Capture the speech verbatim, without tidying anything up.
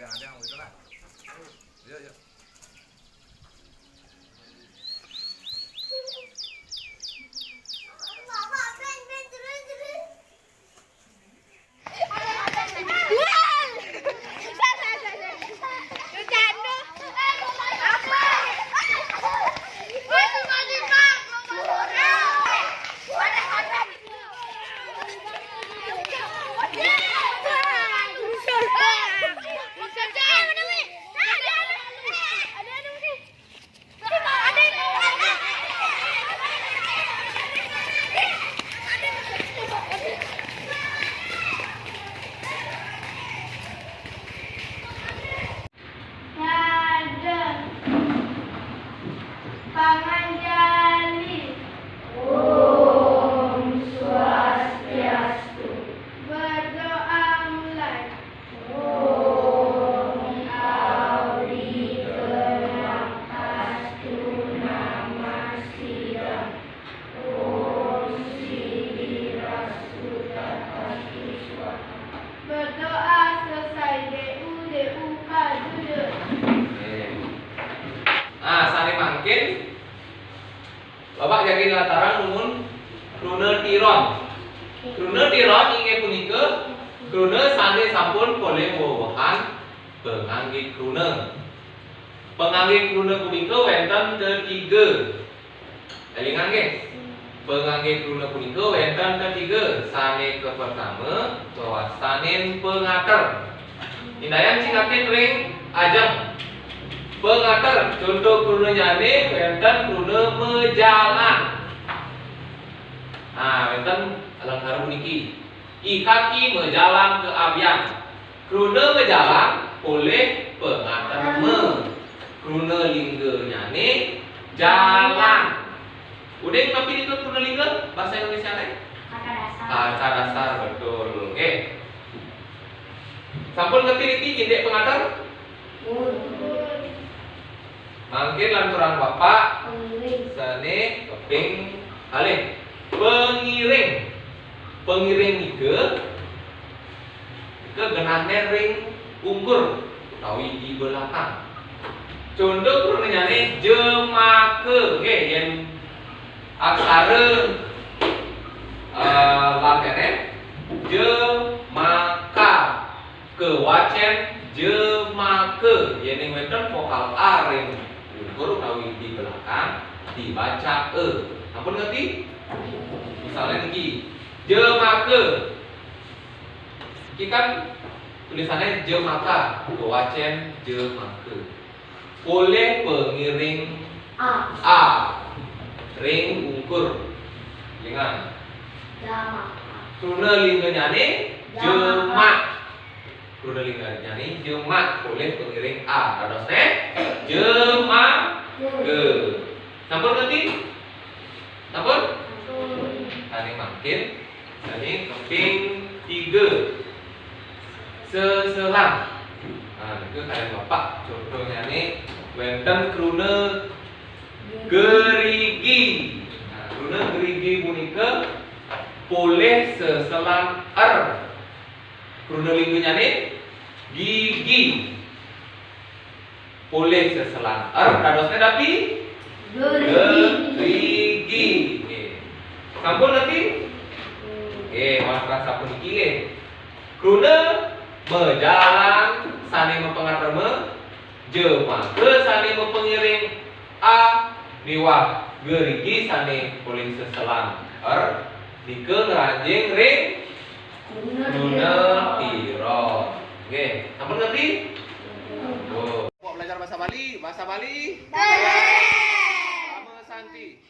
Ada yang gitu lah. Yuk, yuk. Ngadeg. Panganjali. Om Swastiastu. Berdoa mulai. Om Awighnam Astu Namasidam. Om Siddhi Astu Tadastu Swaha. Berdoa selesai. De'u, de'u, ka, dudu. Oke. Nah, sané mangkin Bapak jagi nlatarang numun kruna tiron. Kruna tiron inggih punika kruna sané sampun polih wewehan panganggé kruna. Panganggé kruna punika wénten tetiga. Élingang nggih. Panganggé kruna punika wénten tetiga. Sané kapertama, kawastanin pangater. Indayang cingakin ring ajeng. Pangater, conto krunanyané wénten kruna majalan. Nah, wénten alengkara puniki. I kaki majalan ka abian. Kruna majalan polih pangater ma. Kruna lingganyané jalan. Uning napi nika kruna lingga basa Indonésiané? Kata dasar. Kata dasar, betul. Nggih. Sampun ngerti niki indik pangater? Mangkin lanturang Bapak. Pangiring. Sané kaping kalih. Pangiring. Pangiring nika, nika genahné ring ungkur utawi di belakang. Conto krunanyané jemaka. Nggih, yén aksara, eh, Laténé jemaka. Kawacén jemaka. Yéning wénten vokal A ring ungkur utawi di belakang, dibaca e. Ampun ngerti? Misalnya niki, jemaka. Iki kan tulisannya jemaka, kawacén jemaka. Polih pangiring A. A. Ring ungkur. Lingan. Jamak. Kruna lingganyané jamak. Jamak. Kruna lingganyané jamak, polih pangiring A. Dadosné jemaka. Sampun ngerti? Sampun? Sampun. Sané mangkin, sané kaping tiga. Seselan. Nah, nika kalian Bapak, contonyané wénten kruna gerigi. Nah, kruna gerigi punika polih seselan er. Kruna lingganyané gigi. Polih seselan er, dadosné napi? Gerigi. Gerigi. Nggih. Sampun ngerti? Nggih, wantah sapuniki nggih. Kruna majalan sané mapangater ma, jemaka sané mapangiring A, miwah gerigi sané polih seselan er, nika ngranjing ring kruna tiron. Nggih, sampun ngerti? Sampun. Kelompok belajar bahasa Bali, bahasa Bali. Parama Santi.